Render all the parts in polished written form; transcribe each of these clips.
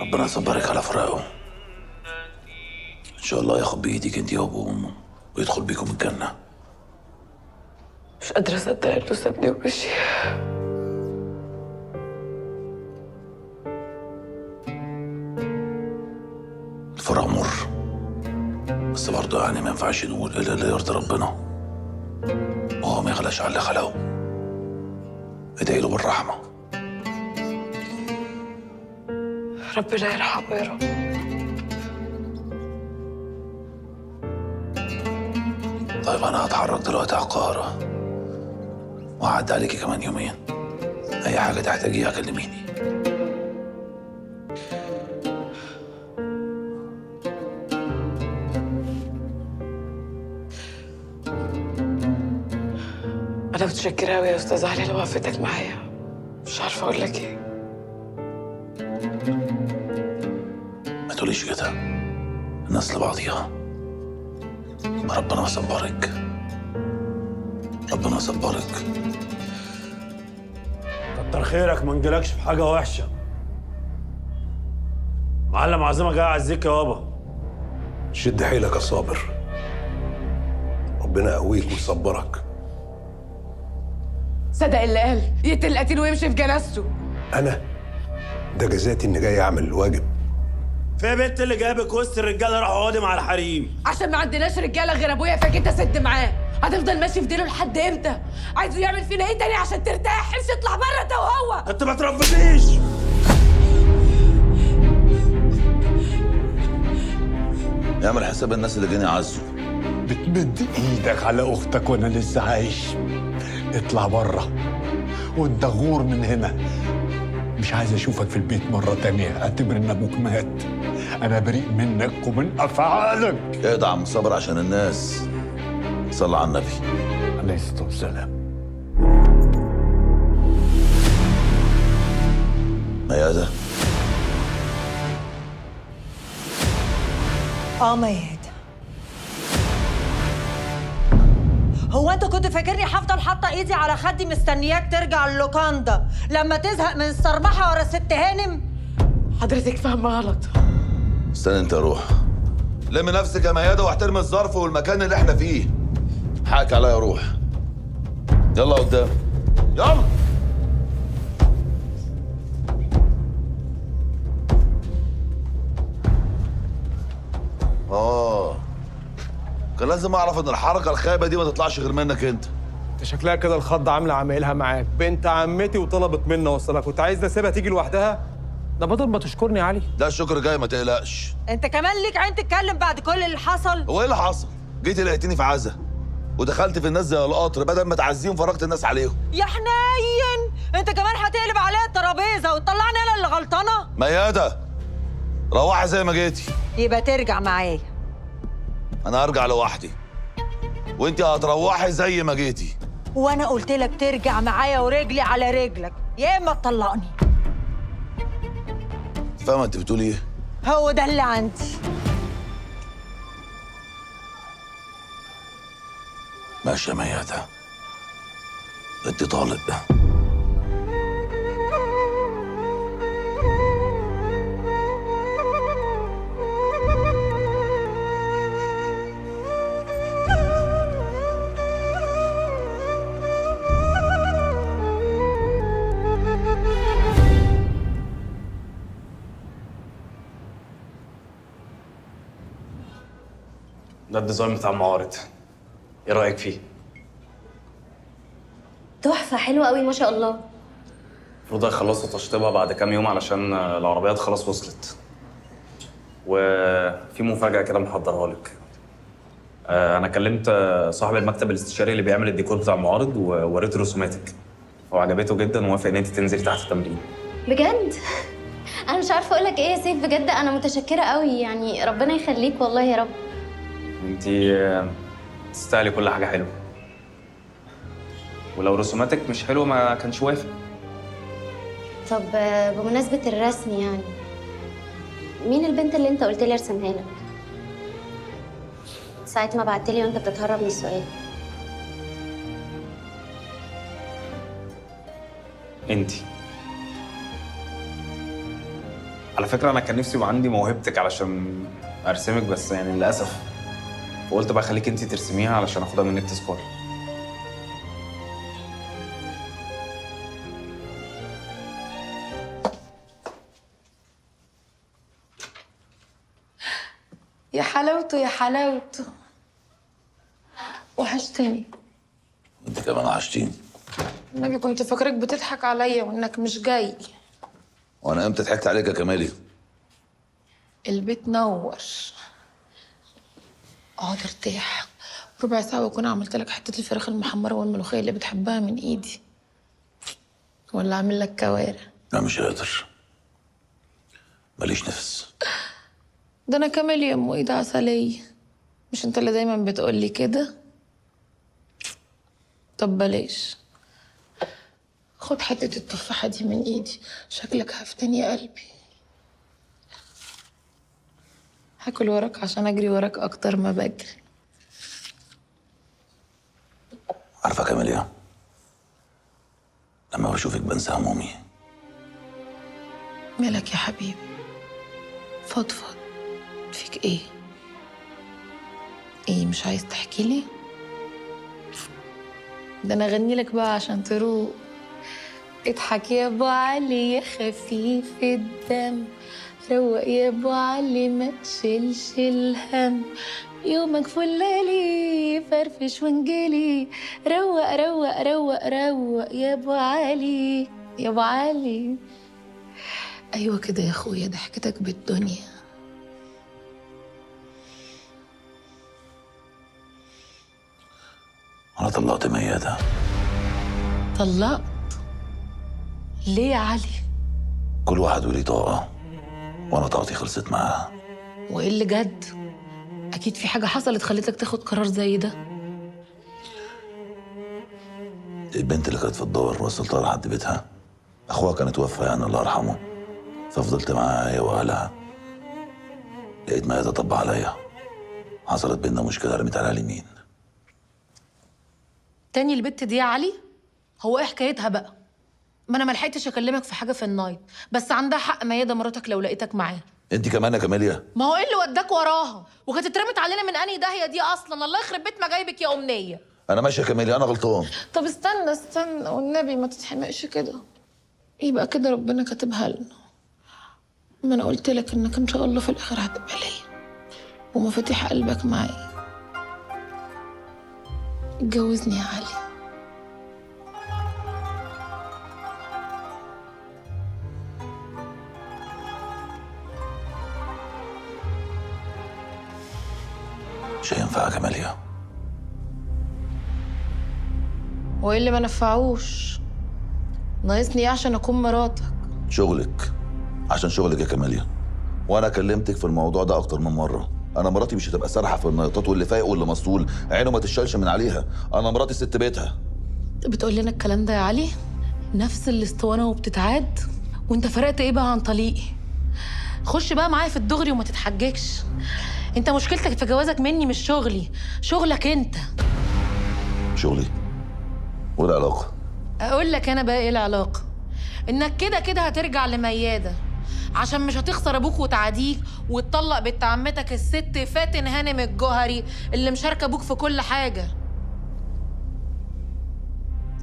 ربنا يصبرك على فراقه. ان شاء الله ياخد بايدك انت وابوه وامه ويدخل بيكم الجنة. مش قادرة اصدق انه سابني ومشي. الفراق مر، بس برضه يعني ما ينفعش نقول الا اللي يرضي ربنا، وهو ما يغلاش على اللي خلقه. ادعي له بالرحمة. ربنا يرحمه يا رب. طيب انا هتحرك دلوقتي على القاهرة وهعدي عليكي كمان يومين. اي حاجة تحتاجيها كلميني. انا متشكره قوي يا استاذ علي على وقفتك معايا، مش عارفه اقول لك ايه. ما تقوليش كده، الناس لبعضيها. ربنا يصبرك، ربنا يصبرك. كتر خيرك ما نجيلكش في حاجة وحشة. معلم عزيمة جاي اعزيك يا بابا. شد حيلك يا صابر، ربنا يقويك ويصبرك. صدق اللي قال يقتل القتيل ويمشي في جنازته. انا ده جزاتي اني جاي اعمل الواجب. في بنت اللي جابك وسط الرجالة راح اقعدي مع الحريم. عشان ما عندناش رجاله غير ابويا، فجيت اسد معاه. هتفضل ماشي في ديله لحد امتى؟ عايزه يعمل فينا ايه تاني عشان ترتاح؟ امشي اطلع بره انت وهو. انت ما تربيتيش. اعمل حساب الناس اللي جايين يعزوا. بتمد ايدك على اختك وانا لسه عايش؟ اطلع بره وانت غور من هنا. مش عايز اشوفك في البيت مرة تانية. اعتبر ان ابوك مات. انا بريء منك ومن افعالك. اهدى يا عم صابر عشان الناس. صلى على النبي عليه الصلاة والسلام. ميادة. اه ميادة، هو انت كنت فاكرني هفضل حاطه ايدي على خدي مستنياك ترجع اللوكاندا لما تزهق من الصرمحه ورا الست هانم؟ حضرتك فاهمه غلط. استنى انت روح لم نفسك يا ميادة واحترم الظرف والمكان اللي احنا فيه. حقك عليا يا روح. يلا قدام، يلا. اه كان لازم اعرف ان الحركة الخايبة دي ما تطلعش غير منك انت. انت شكلها كده الخضه عامله عمايلها معاك. بنت عمتي وطلبت مني اوصلها، كنت عايز اسيبها تيجي لوحدها؟ ده بدل ما تشكرني يا علي. ده الشكر جاي ما تقلقش. انت كمان ليك عين تتكلم بعد كل اللي حصل؟ هو ايه اللي حصل؟ جيت لقيتني في عزا ودخلت في الناس زي القطر، بدل ما تعزيهم فرجت الناس عليهم. يا حنين، انت كمان هتقلب عليا الترابيزة وتطلعني انا اللي غلطانة؟ ميادة روحي زي ما جيتي. يبقى ترجع معايا. انا هرجع لوحدي وانت هتروحي زي ما جيتي. وانا قلت لك ترجع معايا ورجلي على رجلك، يا اما تطلقني. فاهمه انت بتقولي ايه؟ هو ده اللي عندي. ماشي يا ميادة، انت طالب. ده ال design بتاع المعارض، ايه رأيك فيه؟ تحفة، حلوة قوي ما شاء الله. المفروض هيخلصوا تشطيبها بعد كام يوم علشان العربيات خلاص وصلت. وفي مفاجأة كده محضرها لك. أنا كلمت صاحب المكتب الاستشاري اللي بيعمل الديكور بتاع المعارض ووريته رسوماتك، وعجبته جدا ووافق إن أنت تنزلي تحت التمرين. بجد؟ أنا مش عارفة أقول لك إيه يا سيف، بجد أنا متشكرة قوي، يعني ربنا يخليك والله يا رب. أنت تستاهلي كل حاجة حلوة، ولو رسوماتك مش حلوة ما كانش وافق. طب بمناسبة الرسم، يعني مين البنت اللي انت قلت لي ارسمها لك؟ ساعة ما بعت لي وانت بتتهرب من السؤال. انتي. على فكرة انا كان نفسي يبقى عندي موهبتك علشان ارسمك، بس يعني للاسف. وقلت بقى خليك انت ترسميها علشان اخدها منك تذكار. يا حلاوته يا حلاوته، وحشتني. انت كمان وحشتيني. النبي كنت فاكرك بتضحك عليا وانك مش جاي. وانا امتى ضحكت عليك يا كمالي؟ البيت نور. اقعد ارتاح ربع ساعة واكون عملت لك حتة الفراخ المحمرة والملوخية اللي بتحبها من ايدي. ولا اعمل لك كوارع؟ لا مش قادر، ماليش نفس. ده انا كامل يا ام ايد عسلية، مش انت اللي دايما بتقولي كده؟ طب بلاش، خد حتة التفاحة دي من ايدي، شكلك هفتن يا قلبي. هاكل وراك عشان اجري وراك اكتر ما بجري. عارفة كاميليا، لما بشوفك بنسى همومي. مالك يا حبيبي؟ فضفض، فيك ايه؟ ايه مش عايز تحكي لي؟ ده انا اغني لك بقى عشان تروق. اضحك يا ابو علي يا خفيف الدم، روق يا ابو علي ما تشيلش الهم، يومك فلالي فرفش وانجلي، روق روق روق روق يا ابو علي يا ابو علي. ايوه كده يا اخويا، ضحكتك بالدنيا. انا طلقت ميادة. طلقت؟ ليه يا علي؟ كل واحد وليه طاقة، وانا طاقتي خلصت معاها. وايه اللي جد؟ اكيد في حاجة حصلت خلتك تاخد قرار زي ده. البنت اللي كانت في الدار وصلتها لحد بيتها، اخوها كان اتوفى يعني الله يرحمه، ففضلت معاها هي واهلها. لقيت ميادة طب عليا، حصلت بينا مشكلة رميت عليها اليمين. تاني البت دي يا علي؟ هو ايه حكايتها بقى؟ ما انا ما لحقتش اكلمك في حاجة في ال night، بس عندها حق ميادة مراتك لو لقيتك معاها. انت كمان يا كاميليا؟ ما هو ايه اللي وداك وراها؟ وكانت اترمت علينا من انهي داهية دي اصلا؟ الله يخرب بيت ما جايبك يا امنية. انا ماشي يا كاميليا، انا غلطان. طب استنى استنى والنبي ما تتحمقش كده، يبقى كده ربنا كاتبها لنا. ما انا قلت لك انك ان شاء الله في الاخر هتبقى ليا ومفاتيح قلبك معايا. اتجوزني يا علي. مش هينفع يا كماليا. وايه اللي ما نفعوش؟ ناقصني ايه عشان اكون مراتك؟ شغلك، عشان شغلك يا كماليا. وانا كلمتك في الموضوع ده اكتر من مرة. انا مراتي مش هتبقى سارحه في النيطات واللي فايق واللي مسطول عينه ما تشالش من عليها. انا مراتي ست بيتها. بتقول لنا الكلام ده يا علي؟ نفس الاسطوانة وبتتعاد. وانت فرقت ايه بقى عن طليقي؟ خش بقى معايا في الدغري وما تتحججش. انت مشكلتك في جوازك مني مش شغلي، شغلك انت. شغلي؟ وايه العلاقة؟ اقول لك انا بقى ايه العلاقة؟ انك كده كده هترجع لمياده، عشان مش هتخسر ابوك وتعاديك وتطلق بنت عمتك الست فاتن هانم الجوهري اللي مشاركة ابوك في كل حاجة.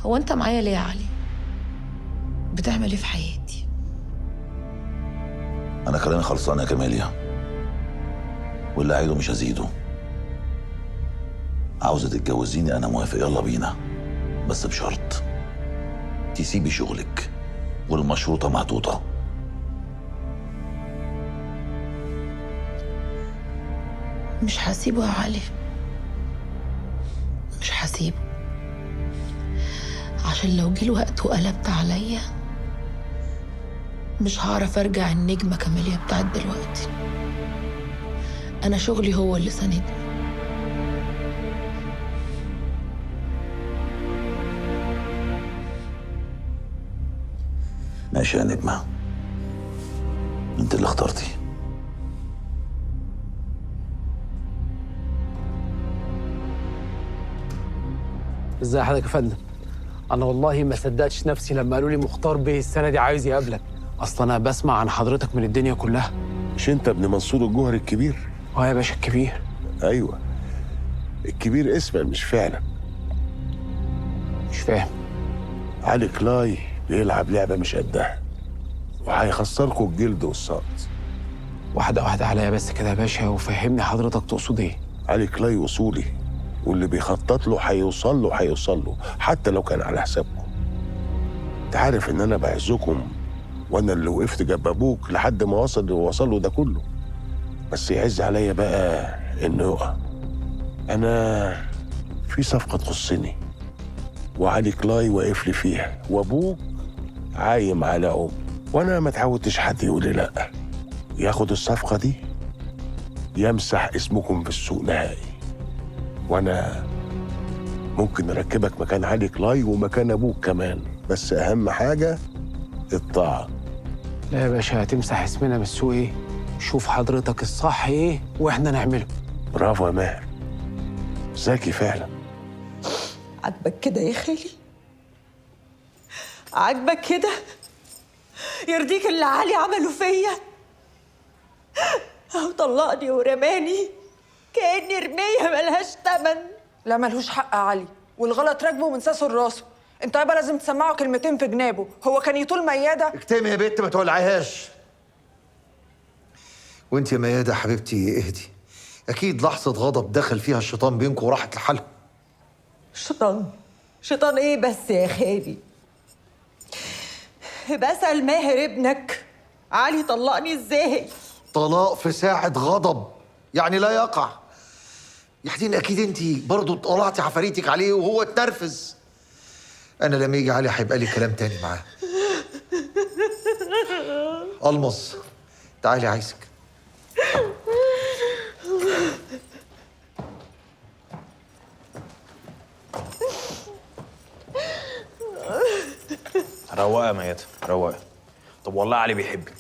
هو انت معايا ليه يا علي؟ بتعمل ايه في حياتي؟ انا كلامي خلصان يا كماليا، واللي عايزه مش هزيده. عاوزه تتجوزيني انا موافق، يلا بينا، بس بشرط تسيبي شغلك والمشروطه معطوطه. مش هسيبه يا علي، مش هسيبه، عشان لو جه الوقت وقلبت عليا مش هعرف ارجع النجمة كاميليا بتاعت دلوقتي. انا شغلي هو اللي ساندني. ماشي يا نجمه، انت اللي اخترتي. ازاي حضرتك يا فندم؟ انا والله ما صدقتش نفسي لما قالوا لي مختار بيه السنة دي عايز يقابلك. اصل انا بسمع عن حضرتك من الدنيا كلها. مش انت ابن منصور الجوهري الكبير؟ اه يا باشا الكبير. ايوه الكبير اسما مش فعلا. مش فاهم. علي كلاي بيلعب لعبه مش قدها وهيخسركوا الجلد والسقط. واحدة واحدة عليا بس كده يا باشا، وفهمني حضرتك تقصد ايه؟ علي كلاي وصولي، واللي بيخطط له هيوصل له هيوصل له حتى لو كان على حسابكم. انت عارف ان انا بعزكم، وانا اللي وقفت جنب ابوك لحد ما وصل اللي وصل له ده كله. بس يعز عليا بقى انه يقع. انا في صفقة تخصني وعلي كلاي واقف لي فيها، وابوك عايم على امي، وانا ما اتعودتش حد يقول لي لا. ياخد الصفقة دي يمسح اسمكم في السوق نهائي، وانا ممكن اركبك مكان علي كلاي ومكان ابوك كمان، بس اهم حاجة الطاعة. لا يا باشا، هتمسح اسمنا من السوق ايه؟ شوف حضرتك الصح ايه واحنا نعمله. برافو يا ماهر، ذكي فعلا. عاجبك كده يا خالي؟ عاجبك كده؟ يرضيك اللي علي عمله فيا؟ اهو طلقني ورماني كأني رمية ملهاش تمن. لا ملهوش حق يا علي، والغلط راكبه من ساسه لراسه. انت يابا لازم تسمعه كلمتين في جنابه، هو كان يطول مياده. اكتمي يا بت ما تولعيهاش. وانت يا مياده حبيبتي اهدي، اكيد لحظة غضب دخل فيها الشيطان بينكم وراحت لحالها. شيطان؟ شيطان ايه بس يا خالي؟ بسأل ماهر ابنك علي طلقني ازاي؟ طلاق في ساعة غضب يعني لا يقع. يا حدين اكيد انت برضه طلعتي عفاريتك عليه وهو اتنرفز. انا لما يجي علي هيبقى لي كلام تاني معاه. المص تعالي عايزك. رواقه يا ميادة رواقه. طب والله علي بيحبك،